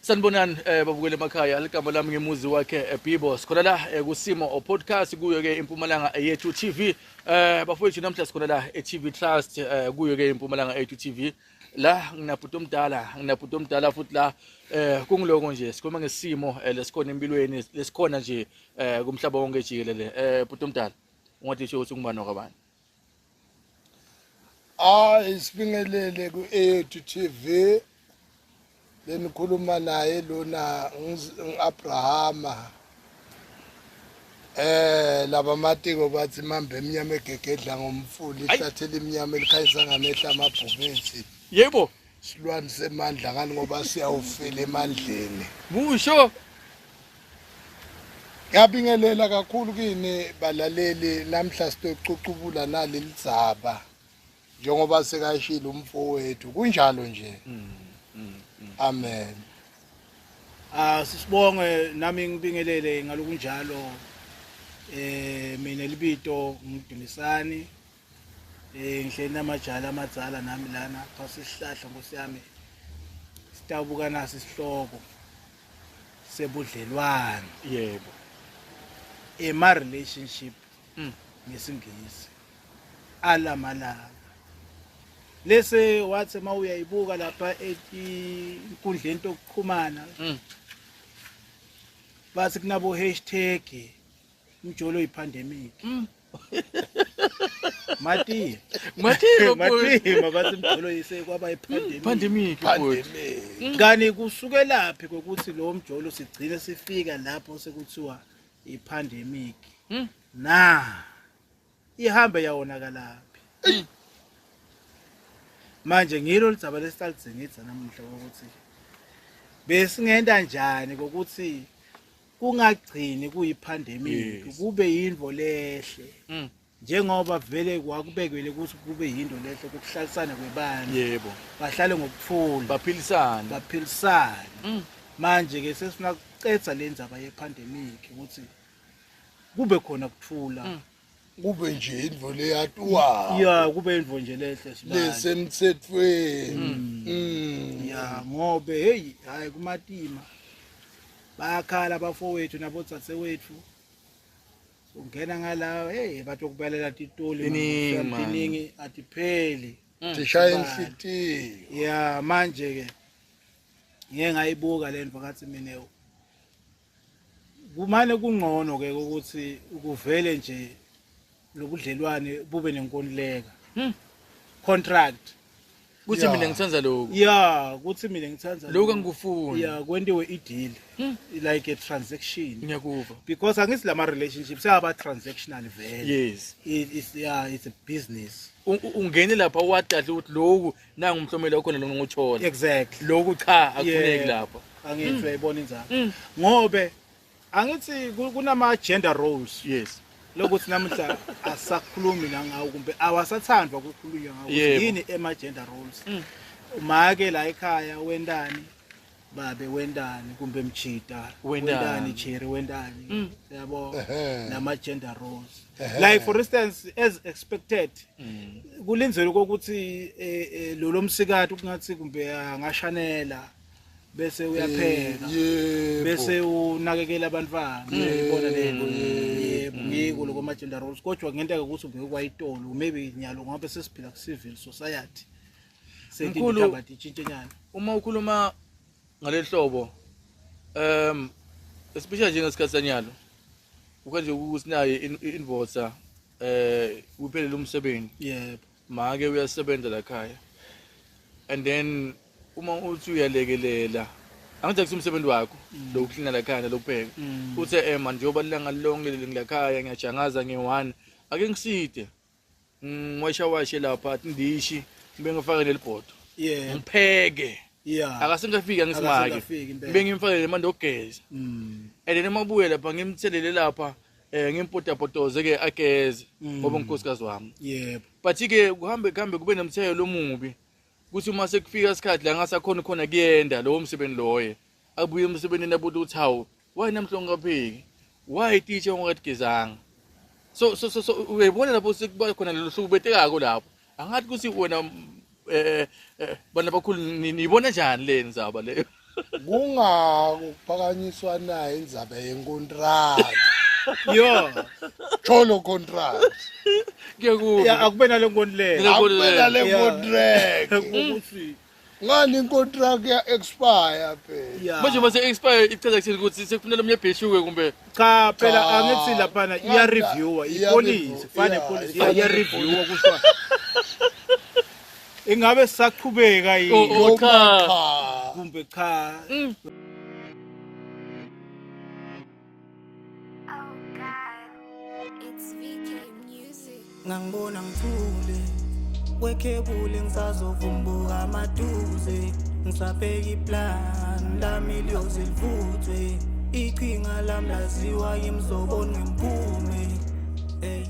Sanibonani babukeli emakhaya, ligama lami ngemuzi wakhe Bibo. Sikhona la kusimo o podcast kuyo ke impumalanga yethu TV. Bafowethu, namhla sikhona la e TV Trust, kuyo ke impumalanga yethu TV. La nginabhuti omdala, nginabhuti omdala futhi la kungiloko nje sikhuluma ngesimo lesikhona empilweni, lesikhona nje kumhlaba wonke jikelele. Bhuti omdala, ungathi ukuthi ungubani wakabani? Hayi, sibingelele ku-Eyethu TV. Lenikhuluma naye lona ngu-Abrahama. Laba matiko bathi mambe emnyama egegedla ngomfula, ihlathi elimnyama elikhanyisa ngamehla amabhubesi. Yebo. Silwane semandla ngani ngoba siyawufela emandleni. Musho. Ngiyabingelela kakhulu kini balaleli, namhla sizocucubula naleli dzaba njengoba sekashilo umfowethu, kunjalo nje. Amen. Ah, sisibonge, nami ngibingelele ngalokunjalo. Mina libito ngidumisani. Ngihleli namajala amadzala nami lana phasi isihlahla, nkosi yami. Sitawubuka nasi isihloko sebudlelwane. Yebo. Ema relationship ngesingisi alamalanga. Lese wathi mawuyayibuka lapha enkundleni yokuxhumana, bathi kunabo hashtag umjolo yi-pandemic. Mati. Matima. Matima, bathi umjolo yise kwaba yi-pandemic. Pandemic. Pandemic. Kani kusukelaphi kokuthi lo mjolo sigcine sifika lapho sekuthiwa i-pandemic? Na ihambe yawonakalaphi manje? Ngilo lidzaba lesitalidzingiza namuhla ukuthi besingenta njani kokuthi kungagcini kuyi-pandemic, kube yinto lehle, njengoba vele kwakubekwele ukuthi kube yinto lehle ukuhlalisana kwebantu, bahlale ngokuthula, baphilisana. Baphilisane. Manje ke sesifuna kucetha le ndzaba ye-pandemic ukuthi kube khona kuthula. Kube nje indvo leyatuwa. Ya, kube indvo nje lehle sibali. Lesemtsetfweni. Ya, ngobe hey, hayi, kumatima, bayakhala abafowethu nabodzadzewethu. Ungena ngala, hey, batokubalela titoli. Tiningi, man. Tiningi, atipheli. Tishaya inhlitiyo. Ya, manje ke ngeke ngayibuka le nto, ngathi mina kumane kungcono ke ukuthi kuvele nje lobudlelwane bube nenkontileka, contract. Kuthi mina ngithanda lokhu. Ya, kuthi mina ngithanda lokhu, angikufuni. Ya, kwentiwe i-deal, like a transaction. Ngiyakuva. Because angithi lama relationships ayaba transactional vele. It, it's yeah, it's a business. Ungene lapha wadadla ukuthi lokhu nangu umhlomelo wakhona lo nguthola. Lokhu cha, akufuneki lapha. Angithi uyayibona inzalo, ngobe angithi kunama gender roles lokuthi namuhla asakhulumi nangawo kumbe awasathandwa ukukhulunywa ngawo ukuthi yini ema gender roles. Make la ekhaya wentani, babe wentani, kumbe mchita wentani? Wentani, cherry wentani, yabo, nama gender roles. Like for instance, as expected, kulindelwe ukuthi lo lomsikati kungathi kumbe angashanela bese uyapheka, bese unakekela abantwana, uyayibona lento? Yebo, ngiko lokho ama gender roles, kodwa kungenteka ukuthi ubeke kwayitolo, maybe nyalo ngoba sesiphila ku civil society Mkhulu, sethi titshintshenyana. Uma ukhuluma ngaleli hlobo, especially njengesikhathi sanyalo, ukanje ukuthi indvodza kuphelele umsebenzi, make uyasebenza la ekhaya, and then uma uthi uyalekelela, angithi akusi umsebenzi wakho lokuklina la ekhaya nalokupheka, uthe man, njengoba lilanga lonke ngilakhaya ngiyajangaza nge-one, ake ngiside ngiwashawashe lapha tindishi, ngibe ngifake nelibhodo, ngipheke. Akasengafiki angisimake. Akasengafiki impela. Ngibe ngimfakele manje okugeza, and then uma buye lapha ngimthelele lapha, ngimpotapotoze ke ageze, ngoba unkosikazi wami. But ke kuhambe kuhambe kube nomthelo omubi kuthi uma sekufika isikhathi la ngasakhona khona kuyenda lowo msebenzi loye, abuye emsebenzini abuthi ukuthi, "Hawu, why namhla ungapheki? Why teacher ungatigezanga?" So uyayibona lapho sekuba khona lelo hluku betekako lapho. Angathi ukuthi wena bantu abakhulu niyibona njani le ndzaba leyo? Kungako kuphakanyiswa nayo indzaba yenkontrakt. Yo. Cholo contract. Kuyakubi. Ya, akube nale nkontileka. Le Akubena le Yeah. contract. Ukuthi Ngani incontract ya expire phela. ya. Manje mase expire ichaza kuthini ukuthi sekufunela omnye ebheshuke kumbe Cha phela, Cha. angithi laphana iya reviewer Iya ipolice review, fane yeah, police ifana iya reviewer kusho ingabe sisaqhubeka Oh, yini oh. Cha. Cha. kumbe cha. Oh God, it's VK Music. Ngangibona ngithule kwekhebule, ngisazovumbuka amaduze, ngisabheka iplan lami liyoze livuthwe, iqhinga lami laziwa yimzobona ngemphume, ey.